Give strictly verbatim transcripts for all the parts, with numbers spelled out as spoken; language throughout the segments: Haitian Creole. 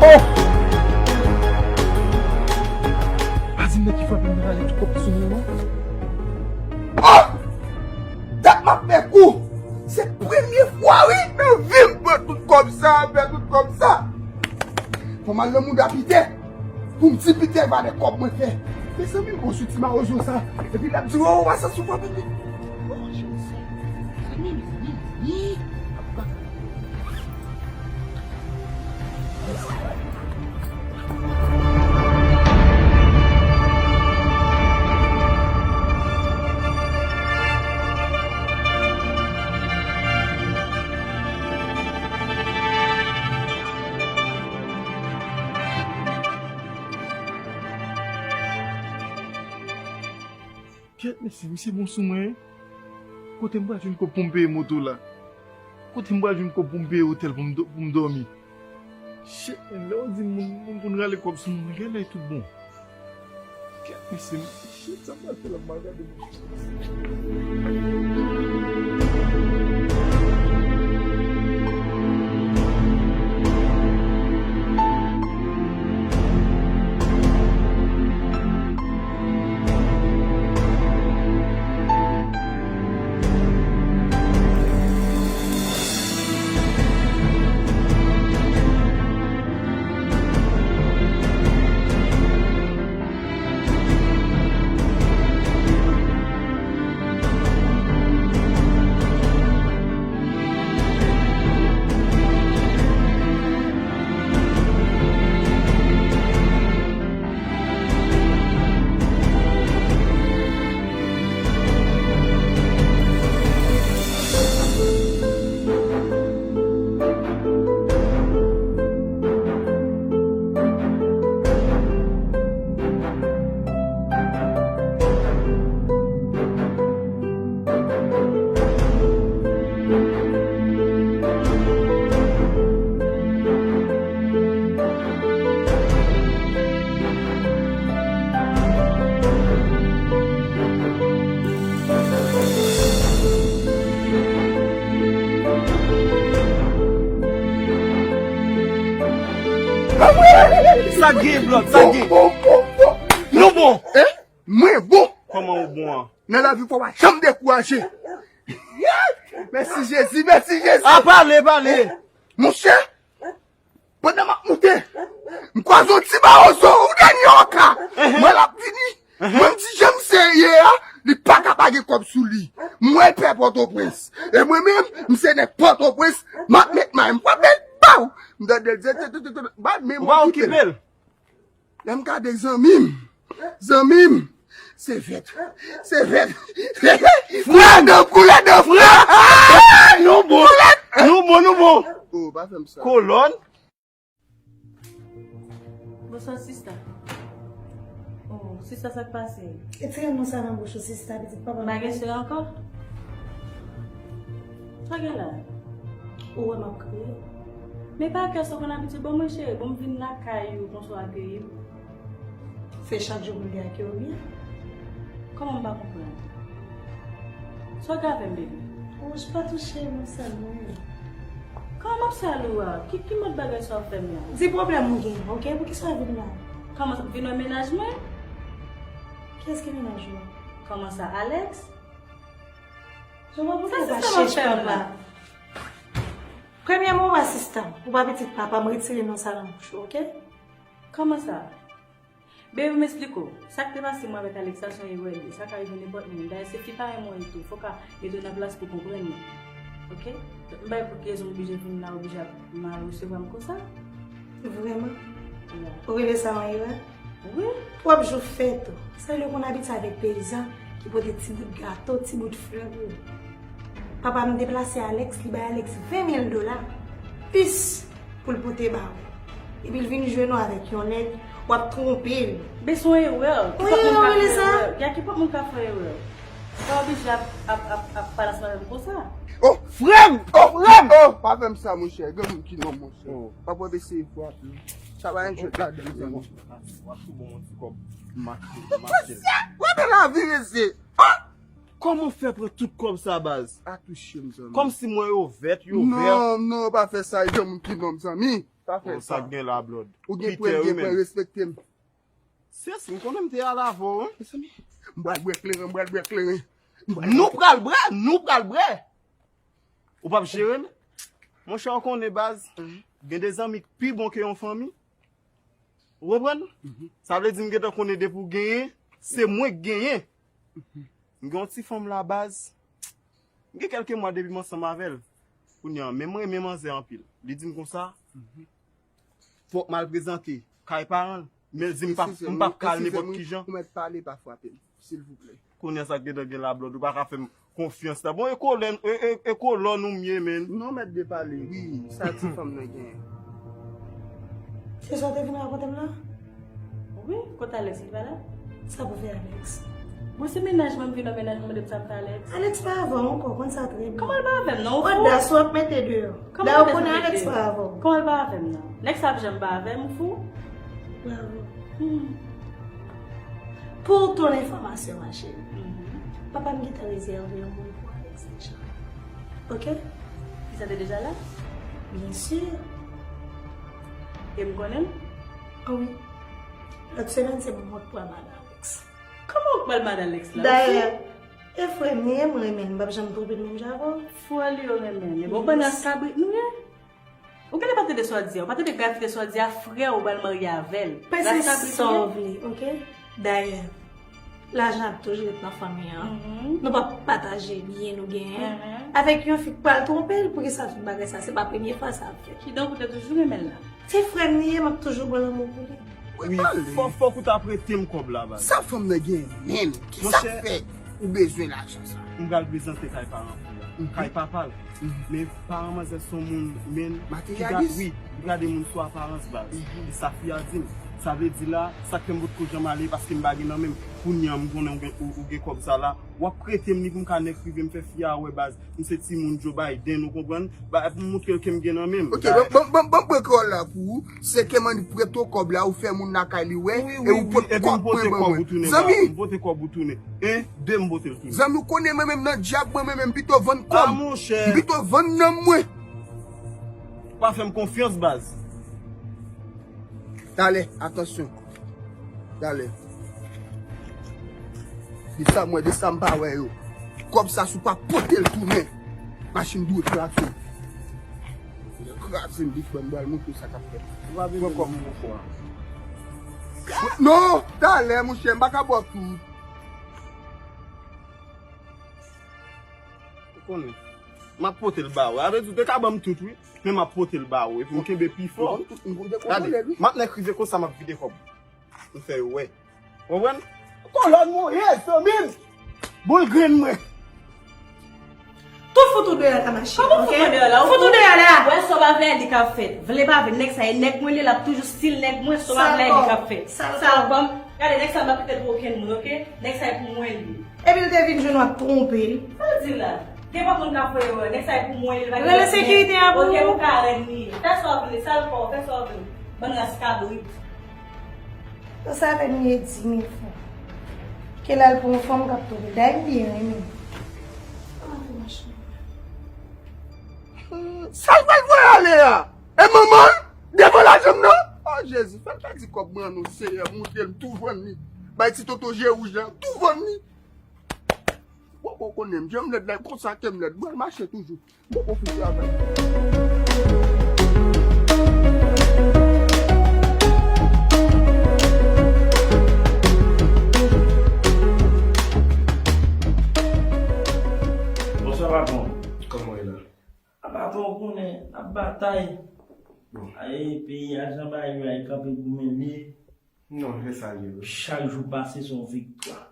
Oh! Pa di m nan ki frape m rale tout kòb sou mwen, non. Oh! Dat m ap fè kou! Se premye fwa, wi, nan vi m pran tout kòb sa, fè tout kòb sa. Fò m al nan mouda Pitè pou m di Pitè valè kòb mwen fè. Mezanmi, m pran sou ti mawozo sa. Epi l ap di, "Oh, w a santi w frape m." Oh, Jezi. Mezanmi, mezanmi, mezanmi. Kèt, mesye, misye bon sou mwen, wi. Kote m pral jwenn kòb pou m peye moto la? Kote m pral jwenn kòb pou m peye otèl pou m do-, pou m dòmi? Shit, men lè w di moun, moun konn rale kòb sou moun, genlè tout bon. Kèt, mesye, shit, sa m pral fè la, m pral gade moun. Sa gen, Blòd, sa gen. Nou bon. Mwen bon. Kòman ou bon an? Nan lavi fò w pa janm dekouraje. Mèsi Jezi, mèsi Jezi. A, pale, pale. Monchè, pandan m ap moute, m kwaze yon ti mawozo, yon dènye oka. Mwen l ap vini. Mwen m di jan misye ye a, li pa ka pa gen kòb sou li. Mwen pè Pòtoprens. E mwen menm, m se nèg Pòtoprens, m ap met may, m frape l, paw! M tande l di, ba men mwen kipe l. Lè m gade zanmi m, zanmi m, se vèt, se vèt. Koulè dan, koulè dan, frè! Nou bon, nou bon, nou bon. Oh, pa fè m sa. Kolòn. Bonswa, sista. Oh, sista, sa k pase? Retire non sa nan bouch ou, sista, pitit papa. M pa gen sè ankò? Sa gen la? Ou wè m ap kriye. Men pa kè sa w konn abitye ban mwen, cheri. Bon, m vin lakay ou konsa w akeyi m. Se chak jou pou m te ak yo byen. Kòman m pa konprann? Sa w gen avè m, baby? Wouch, pa touche m, ou sal mwen. Kòman m ap sal ou a? Ki, ki mòd bagay sa w ap fè m la? Di pwoblèm ou gen, oke? Poukisa w vin la? Kòman sa, vin wè mennaj mwen? Kiyès ki mennaj ou a? Kòman sa, Alex? Sa w ap fè m la? Premyèman, ou pa sista m, ou pa pitit papa m, retire non sa nan bouch ou, oke? Kòman sa? Baby, m esplike w. Sa k te pase mwen avèk Alex la se yon erè li ye. Sa ka rive nenpòt moun. Dayè, se fi parèy mwen li tou. Fòk a mete w nan plas pou konprann li. Oke? M pa wè pou ki rezon m oblije vin la, oblije ap mal resevwa m konsa. Vrèman? Ya. Ou rele sa yon erè? Wi. Twòp jou fèt ou. Sa vle w konn abitye avèk peyizan ki pote ti bout gato, ti bout flè pou ou. Papa m deplase Alex, li bay Alex ven mil dola, plis pou l pote ba ou. Epi l vin jwenn ou avèk yon nèg, w ap twonpe l. Men se yon erè. Wi, ou rele sa? Ya, ki pòt moun ka fè erè? Pa oblije ap, ap, ap, ap pale ansanm avè m konsa. Oh, frè m! Oh, frè m! Oh, pa fè m sa, monchè. Gen moun ki non, monchè. Oh. Pa pou eseye frape m. Sa pa yon jwèt ladan, mezanmi. W ap tou bon yon ti kòb. Mache, mache. Wè, men lavi, mesye. Ah! Kòman w fè pran tout kòb sa, baz? A touche m, zanmi. Kòmsi mwen yo vèt, yo vè. Non, non, pa fè sa, jan moun ki non, zanmi. pa fè sa. Sa k gen la, Blood? Ou gen pwen, gen pwen, respekte m. Se si m konnen m te al avè w, wi. Mezanmi, m pral bwè kleren, m pral bwè kleren. Nou pral bwè, nou pral bwè. Ou p ap jere l? Monchè, ou konnen baz, gen de zanmi k pi bon ke yon fanmi. Ou konprann? Sa vle di m gentan konnen depi w genyen, se mwen k genyen. M gen yon ti fanm la baz. M gen kèlke mwa depi m ansanm avè l. Kounye a, men mwen renmen manzè anpil. Li di m konsa, fòk m al prezante kay paran l. Men l di m p ap, m p ap ka al nenpòt ki jan. Ou mèt pale, pa frape m, silvouplè. Kounye a sa k gentan gen la, Blood, ou pa ka fè m konfyans la. Bon, e kolòn, e, e, e kolòn ou m ye, menn. Non, mèt de pale, wi, sa ti fanm nan genyen. Se sa w te vin rakonte m la? Wi, kote Alex, li pa la? Sa pou fè Alex? Bon, se mennaj mwen m vin nan mennaj mwen, mande m sa m fè Alex. Alex pa avè w ankò, konn sa trè byen. Kòman l pa avè m nan? Ou fou? Odas w ap mete deyò. Lè w konnen Alex pa avè w. Kòman l pa avè m nan? Nèg sa ap janm pa avè m, ou fou? Bravo. Pour ton information, ma chérie, papa m gentan rezève yon moun pou Alex deja. Ok? Li sa te deja la? Bien sûr. E m konnen l? Ah wi. Lòt semèn, se mwen k pral madan Alex. Kòman w k pral madan Alex la? Dayè, e frè m li ye, m renmen l, m p ap janm twonpe l menm jan avè w. Frè li yo renmen l. E bon, bann ras kabrit nou ye. Ou genlè pa tande sa w di a, ou pa tande gravite sa w di a, frè w pral marye avè l. Panse sa w vle, oke? Dayè, lajan ap toujou ret nan fanmi an. Nou p ap pataje byen nou genyen avèk yon fi k pral twonpe l. Poukisa tout bagay sa? Se pa premye fwa sa ap fèt. Kidonk ou te toujou renmen l la? Se frè m li ye, m ap toujou pran lanmou pou li. Wi, fòk, fòk ou ta prete m kòb la, baz. Sa fanm nan gen menm? Kisa k fè ou bezwen lajan sa? M pral prezante kay paran fi a. Kay papa l. Men paran manzè se yon moun, men, ki gade, wi, li gade moun sou aparans, baz. E sa fi a di m. Sa vle di la, sa k fè m potko janm ale, paske m pa gen nan men m. Kounye a, m konnen ou gen, ou, ou gen kòb sa la. W ap prete m li pou m ka nèk rive m fè fi a wè, baz. M se timoun Joe Biden, ou konprann? Ba, pou m montre l ke m gen nan men m. Ok, ban, ban, ban, ban m pran kreyòl la pou ou. Se ke m annik prete w kòb la, ou fè moun lakay li wè, e ou pot kòb mwen ban mwen. Zanmi! M pote kòb ou tounen. En, de, m pote l tounen. Zanmi, ou konnen mwen menm nan dyab, mwen menm, m pito vann kò m. M pito vann nanm mwen. Ou pa fè m konfyans, baz. Talè, atansyon. Talè. De sa m wè, de sa m pa wè yo. Kòb sa, si w pa pote l tounen, machin dwe kraze. Kraze m, Big Bang, m pral montre w sa k ap fèt. Pran kòb m pou fò a. Non, talè, monchè, m pa ka ba w tout. Ou konnen. M ap pote l ba ou. A vle di, ou te ka ban m tout, wi. Men m ap pote l ba ou. Epi m kenbe pi fò. Gade, m ap nèk rive konsa, m ap vide kòb. M fè yo wè. Ou konprann? Kolòn mwen ye, zanmi m! Boul grenn mwen! Tout fout ou deyò la, ma chérie. Kòman fout mwen deyò la? Fout ou deyò la! Wè, sa w pa vle a, li k ap fèt. Vle pa vle, nèg sa e nèg mwen li ye, l ap toujou still nèg mwen, sa w pa vle a, li k ap fèt. Sal kòb. Gade, nèg sa m pa kite l pou okenn moun, oke? Nèg sa e pou mwen li ye. Epi l te vin jwenn w ap twonpe l. Sa l di la? Gen pa moun k ap voye wè, nèg sa e pou mwen li, li pa gen lòt nèg. Rele sekirite a pou ou. Oke, ou ka rèn li ye. Fè sa w vle, sal kò w, fè sa w vle. Bann ras kabrit. Sa fè m ye di mil fwa. Ke l al pran yon fanm k ap twonpe l. Dayè m byen renmen. Sa l pral voye ale a? E manman l? Devan lajan m nan? O Jezi, fè l ta di kòb mwen an non, Seyè, montre l m tou vann li. Bay ti toto je wouj la, tou vann li. Bon, bon, konnen m, jan m lèd la, konsa ke m lèd. M pral mache toujou. Bon, bon, pou travay. Bonswa, patwon. Kòman w ye la? A, patwon, ou konnen, n ap batay. Bon. Ay, peyi a, jan bagay yo a, e kanpe goumen li ye. Non, se sa l ye, wi. Chak jou pase, se yon viktwa.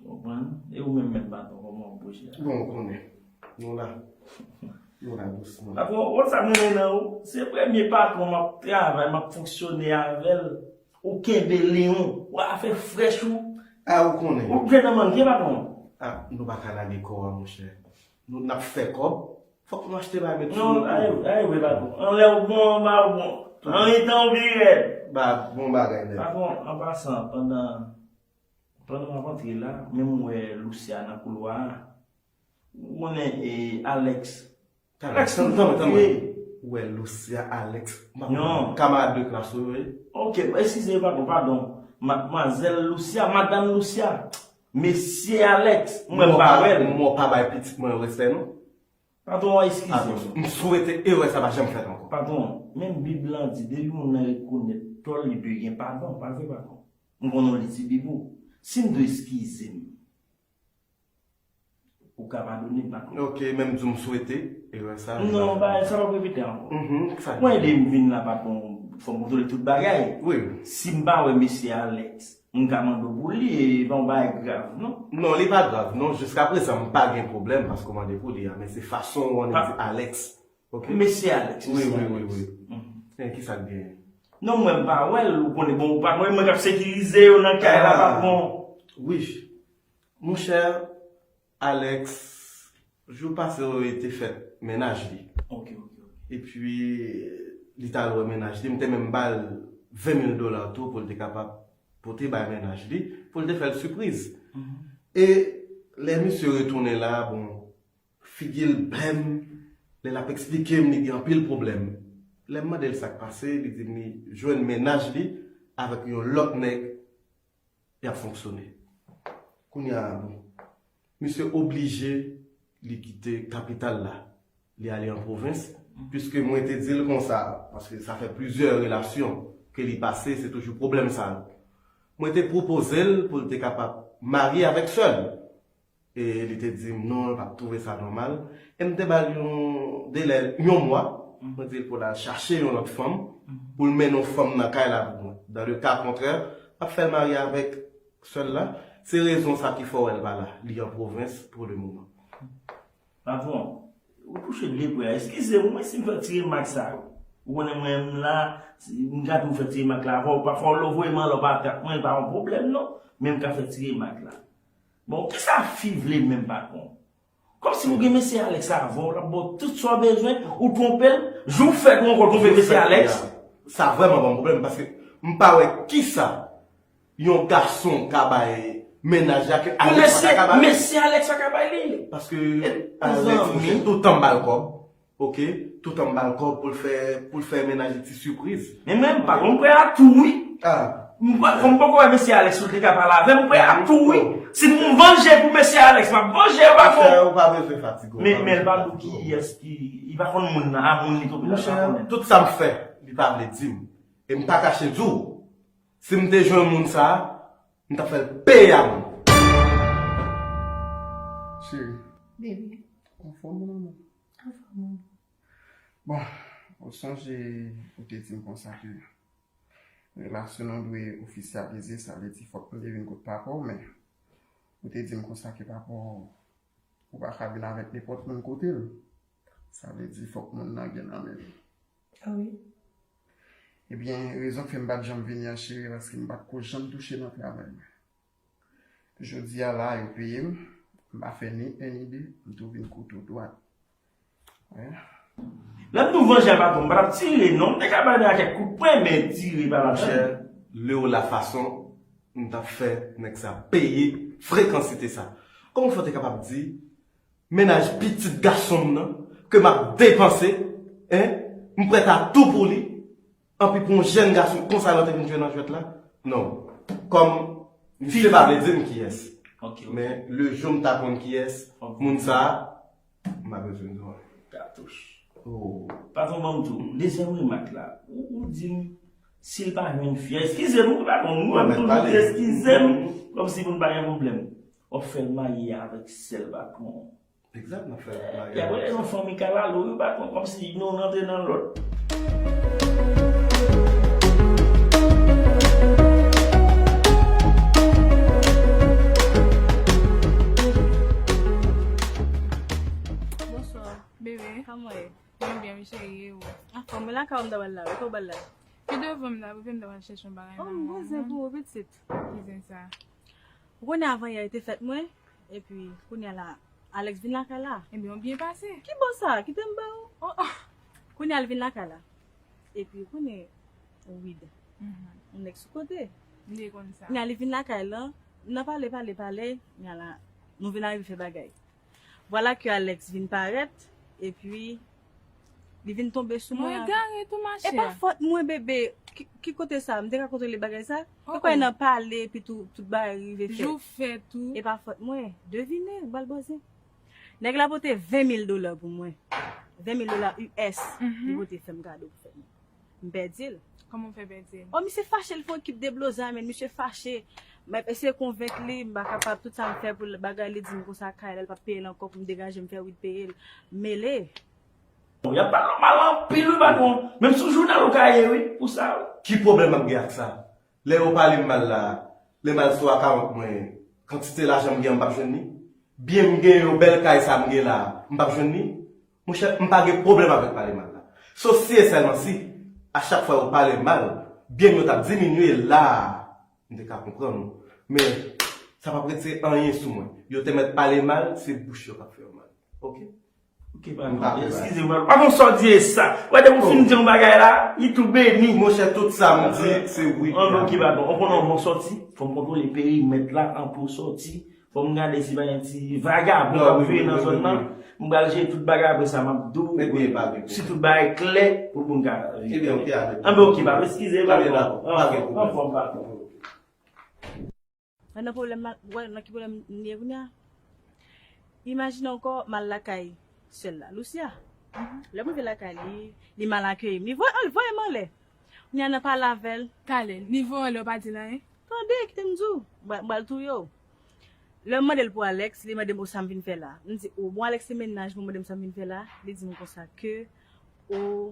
Ou konprann? E ou menm, menm patwon, kòman w bouche a? Bon, ou konnen. Nou la. Nou la dousman. Patwon, ou konn sa m renmen nan ou? Se premye patwon m ap travay, m ap fonksyone avè l. Ou kenbe leyon, ou afè frèch ou. A, ou konnen. Ou gentan manke, patwon. A, nou pa ka lage kò a, monchè. Nou, n ap fè kòb. Fòk nou achte bagay met sou nou. Non, ay, ay, vre, patwon. Anlè ou bon, anba ou bon. An mitan ou pi rèd. Ba, bon bagay, nèg. Patwon, an pasan, pandan Pandan m ap antre la, men m wè Lucia nan koulwa a. Ou konnen, e, Alex. Alex, tann, tann, tann, tann. Ou wè Lucia, Alex. M pa konprann. Non. Kamarad de klas ou yo ye? Ok, eskize, padon, padon. Madmwazèl Lucia, madanm Lucia. Mesye Alex, mwen pa wè l. Mwen pa bay pitit mwen yo respè, non. Patwon, eskize m. M swete erè sa pa janm fèt ankò. Patwon, menm Bib lan di, depi moun nan rekonèt tò l, li dwe gen padon, pa vre, patwon? M konnen w li ti Bib ou. Si m dwe eskize m, ou ka padone m, patwon. Ok, menm di w m swete erè sa. Non, ba, sa p ap repete ankò. Mhm, sa. Mwen ede m vin la, patwon, fò m kontwole tout bagay. Wi, wi. Si m pa wè mesye Alex, m ka mande w pou li, e pa yon bagay grav, non? Non, li pa grav, non. Jiskaprezan, m pa gen pwoblèm paske w mande pou li a, men se fason w annik di Alex. Ok? Mesye Alex, wi, mesye Alex. Wi, wi, wi. Mhm. E kisa k genyen? Non, mwen m pa wè l, ou konnen, bon, ou pa konnen mwen k ap sekirize yo nan kay la, pa bon. Wi. Monchè, Alex, jou pase yo, li te fèt mennaj li. Ok, ok, ok. Epi, li t al wè mennaj li. M te menm ba l ven mil dola tou pou l te kapab pote bay mennaj li, pou l te fè l sipriz. Mhm. E lè misye retounen la, bon, figi l blèm, lè l ap eksplike m, li gen anpil pwoblèm. Lè m mande l sa k pase, li di m li jwenn mennaj li avèk yon lòt nèg, y ap fonksyone. Kounye a, bon, misye oblije li kite kapital la, li ale an pwovens, piske mwen te di l konsa, paske sa fè plizyè relasyon ke li pase, se toujou pwoblèm sa yo. Mwen te pwopoze l pou l te kapab marye avèk sè l. E li te di m non, l p ap twouve sa nòmal. E m te ba l yon delè yon mwa. Mwen di l pou l al chache yon lòt fanm, pou l mennen yon fanm nan kay la pou mwen. Dans le cas contraire, m ap fè l marye avèk sè l la. Se rezon sa ki fè w wè l pa la. Li an pwovens pou le moman. Patwon, ou touche de pwen. Eskize m, wi, si m fè ti remak sa yo. Ou konnen mwen menm la, si m ka tou fè ti remak la avè w. Pafwa w voye m anlè, w pa atak mwen, l pa yon pwoblèm non. Men m ka fè ti remak la. Bon, kisa fi vle menm, patwon? Kòmsi ou gen mesye Alex avè w, l ap ba w tout sa w bezwen, ou twonpe l, jou fèt ou ankò twonpe mesye Alex. Sa vrèman ban m pwoblèm, paske m pa wè kisa yon gason ka bay mennaj la ke Alex pa ka bay. Mesye Alex pa ka bay li. Paske Alex, monchè, toutan m ba l kòb. Ok, toutan m ba l kòb pou l fè, pou l fè mennaj li ti sipriz. Men mwen, m pa konn, m prè a tou, wi. Ah. M pa, kòm m poko wè mesye Alex, ou te ka pale avè m, m prè a tou, wi. Si m vanje pou mesye Alex, m ap vanje, ou pa konn. Monchè, ou pa bezwen fatige w. Men, men l pa di w kiyès ki, li pa konn moun nan, a moun li tonbe la, li pa konnen. Monchè, tout sa m fè, li pa vle di m. E m pa kache di w, si m te jwenn moun sa a, m t ap fè l peye a moun. Cheri. Bebe. Anfòm ou non? Anfòm. Bon, ou sonje ou te di m konsa ke relasyon nou dwe ofisyalize, sa vle di fòk nou te vin kot papa w, men ou te di m konsa ke papa w, ou pa ka vin avèk nenpòt moun kote l. Sa vle di fòk moun nan gen nan men l. Ah wi. Ebyen, rezon k fè m pa t janm vini an, cheri, paske m pa t ko janm touche nan travay mwen. Jodi a la, yo peye m, m pa fè ni en ni de, m tou vin kote w dwat. Wi. Lè m tou vanje a, patwon, m pa t ap tire non, m te ka bay nèg la kèk kout pwen, men tire pa ladann. Monchè, lè w la fason m t ap fè nèg sa peye frekansite sa. Kòman w fè w te kapab di mennaj pitit gason m nan, ke m ap depanse, en, m prèt a tou pou li, anpi pou yon jèn gason konsa lè w te vin jwe nan jwèt la? Non. Kòm misye pa vle di m kiyès. Ok, ok. Men le jou m ta konn kiyès moun sa a, m pa bezwen di w anyen. Katouch. Oh. Patwon, ban m di w, dezyèm remak la, ou, ou di m, si l pa jwenn fi a, eskize m, wi, patwon, ou ap toujou di eskize m, kòmsi moun pa gen pwoblèm. W ap fè l marye avèk sè l, patwon. Egzak, n ap fè l marye. Y ap rele yon fanmi kalalou, wi, patwon, kòmsi youn rantre nan lòt. Bonswa. Bebe. Kòman w ye? Mwen byen, wi, cheri, e ou? Anfòm, mwen lakay ou m ta pral la, wi, kote w pral la? Pi devan m la, wi, m ta pral chèche yon bagay nan men w. Oh, m gon zen pou ou, pitit. Ki zen sa? Ou konnen avan yè te fèt mwen, epi kounye a la, Alex vin lakay la. Ebyen, ou byen pase. Ki bò sa? Kite m ba ou. Oh, oh. Kounye a l vin lakay la. Epi ou konnen, ou wid. Mhm. Yon nèg sou kote. M te konn sa. Kounye a li vin lakay la, n a pale, pale, pale, kounye a la, nou vin arive fè bagay. Vwala ke Alex vin parèt, epi Li vin tonbe sou mwen. Mwen egare tou, machè. E pa fòt mwen, bebe. Ki, ki kote sa? M te ka kontwole bagay sa? Ou kwè nan pale, epi tou, tout bagay rive fèt. Jou fèt tou. E pa fòt mwen. Devine, bal bòzen. Nèg la pote ven mil dola pou mwen. Ven mil dola U S, li pote fè m kado pou fè m. M pèdi l. Kòman w fè pèdi l? O, misye fache, l fè yon ekip deblozay, men misye fache. M ap eseye konvenk li, m pa kapab, tout sa m fè pou l bagay, li di m konsa, kay la, l p ap peye l ankò pou m degaje m fè wi peye l. Mele. Bon, y ap pale w mal anpil, wi, patwon. Menm sou jounal ou ka ye, wi, pou sa, wi. Ki pwoblèm m ap gen ak sa? Lè yo pale m mal la, lè m al sou akawont mwen, kantite lajan m gen an, m p ap jwenn li. Byen m gen yo, bèl kay sa m gen la, m p ap jwenn li. Monchè, m pa gen pwoblèm avèk pale mal la. Sof si e sèlman si, a chak fwa yo pale m mal, byen m yo t ap diminye la, m te ka konprann ou. Men, sa p ap retire anyen sou mwen. Yo te mèt pale mal, se bouch yo k ap fè yo mal. Oke? Oke, patwon, eskize m, patwon, sa w di e sa. Wè, depi w fin di yon bagay la, li tou beni. Monchè, tout sa m di, se wi. Anben, oke, patwon, ou konnen yon bon sòti, fò m kontwole perimèt la, anpil sòti. Fò m gade si pa gen ti vagabon k ap viv nan zòn nan. M pral jere tout bagay, apre sa, m ap di w si tout bagay klè pou moun ka viv. Ebyen, oke, ale. Anben, oke, patwon, eskize, patwon. Pa gen pwoblèm, pa gen pwoblèm. Ann nan pwoblèm, wè nan ki pwoblèm m ye kounye a? Imajine ankò, m al lakay sè l la, Lucia. Lè m rive lakay li, li mal akeyi m. Li voye, li voye m anlè. Kounye a nan pale avè l. Talè, li voye w anlè, w pa di l anyen? Tande, kite m di w, m pral touye w. Lè m mande l pou Alex, li mande m, o, sa m vin fè la. M di, o, bon, Alex se mennaj mwen, mande m sa m vin fè la. Li di m konsa ke, o,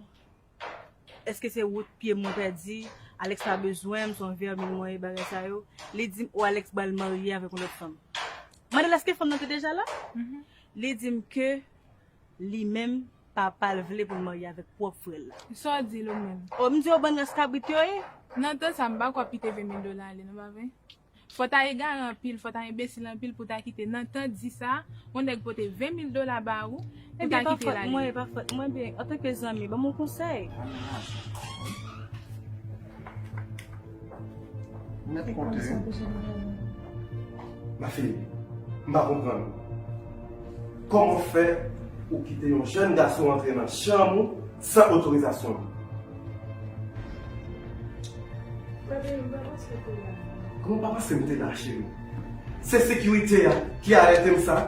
èske se wout pye mwen pèdi? Alex pa bezwen m, se yon vèmin mwen ye, bagay sa yo. Li di m, o, Alex pral marye avèk yon lòt fanm. Mande l èske fanm nan te deja la? Li di m ke li menm, papa l vle pou l marye avèk pwòp frè l la. Sa w di l ou menm? O, m di yo bann ras kabrit yo ye. Nan tan sa, m pa kwè w ap kite ven mil dola ale, non, pa vre? Fò w ta egare anpil, fò w ta enbesil anpil pou w ta kite nan tan di sa, yon nèg pote ven mil dola ba ou, pou w ta kite l ale. Ebyen, pa fòt mwen, pa fòt mwen, byen, antanke zanmi, ban m yon konsèy. Mèt konte. Ma fille, m pa konprann. Kòman fè ou kite yon jèn gason antre nan chanm ou san otorizasyon l? Papi, m pa panse w te la. Kòman w pa panse m te la, cheri? Se sekirite a ki alète m sa,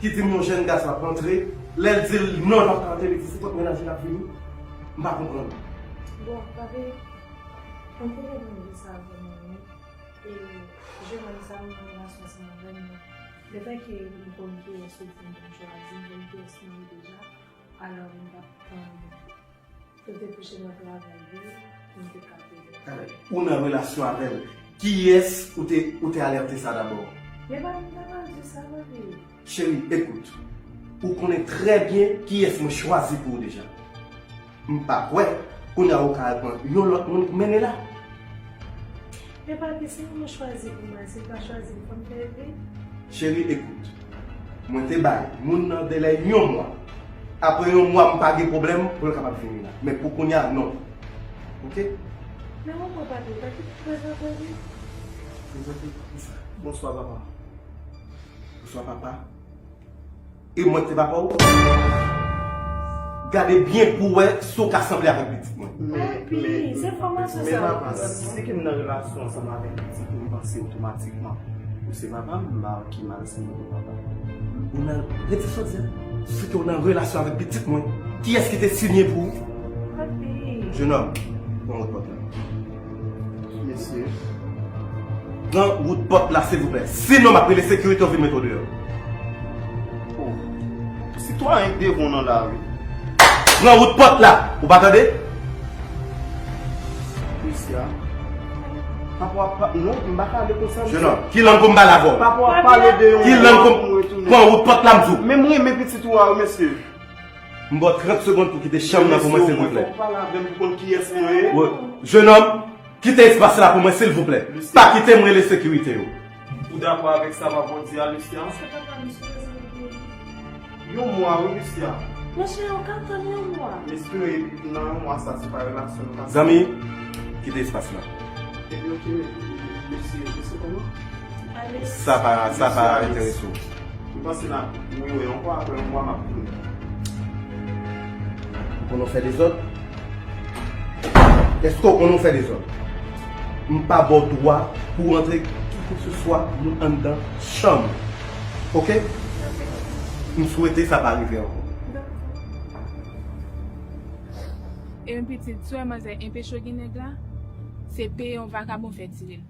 ki di m yon jèn gason ap rantre. Lè l di l non, l p ap ka rantre, li di se kont mennaj li l ap vini. M pa konprann. Bon, papi, anpil moun di sa vrèman, wi. E jennonm sa, m nan relasyon ansanm avè l, men lefètke m konn kiyès ou fin chwazi, m konn kiyès mwen ye deja, alò m p ap tann. Ou te kouche nan travay li, m te ka peye. Ou nan relasyon avè l. Kiyès ou te, ou te alète sa dabò? Men pa m ta pral di sa, papi. Cheri, ekout. Ou konnen trè byen kiyès mwen chwazi pou ou deja. M pa kwè kounye a ou ka al pran yon lòt moun pou mennen la. Men papi, se ou mwen chwazi pou mwen, si m pa chwazi l, fò m fè l vin. Cheri, ekout. Mwen te bay moun nan delè yon mwa. Apre yon mwa, m pa gen pwoblèm pou l kapab vini la. Men pou kounye a, non. Oke? Men mwen, mwen pa gen, pa gen pwoblèm, papi. Prezante kisa? Bonswa, papa. Bonswa, papa. E mwen ki te papa w? Gade byen pou w wè si w ka sanble avèk pitit mwen. Papi, se fòmasyon sa yo. Men papa, si ke m nan relasyon ansanm avèk pitit ou, m panse otomatikman ou se papa m, m pa wè ki mal si mwen te papa. Ou nan, rete sòt di a. Si ke w nan relasyon avèk pitit mwen, kiyès ki te sinye pou ou? Papi. Jenòm, pran wout pòt la. Mesye. Pran wout pòt la, silvouplè. Sinon, m ap rele sekirite, yo vin mete w deyò. Oh. Sitwayen k devan w nan lari. Pran wout pòt la. Ou pa tande? Lucia. Papa w ap pa-, non, m pa ka ale konsa, mesye. Jenòm, ki lang pou m pale avè w? Papa w ap pale de yon... Ki lang pou m... Pran wout pòt la, m di w. Men m renmen pitit ou a, wi, mesye. M ba w trant segonn pou w kite chanm nan pou mwen, silvouplè. Mesye, ou wè, fò w pale avè m pou konn kiyès mwen ye. Wi. Jenòm, kite espas la pou mwen, silvouplè. Lucia. Pa kite m rele sekirite yo. Ou dakò avèk sa papa w di a, Lucia? Se papa m sipoze rete. Yon mwa, wi, Lucia. Monchè, ou ka tann yon mwa. M espere nan yon mwa sa, se pa relasyon nou ka... Zanmi, kite espas la. Ebyen, oke, men, mesye, mesye kòman? Alex. Sa pa, sa pa enterese w. M panse n ap rewè ankò apre yon mwa m ap vini. Konnen w fè dezòd? Èske w konnen w fè dezòd? M pa ba w dwa pou w antre ki ke se swa moun anndan chanm. Oke? M swete sa pa rive ankò. E yon pitit, sou wè manzè enpe cho gen nèg la, se peye yon vakabon fè tire l.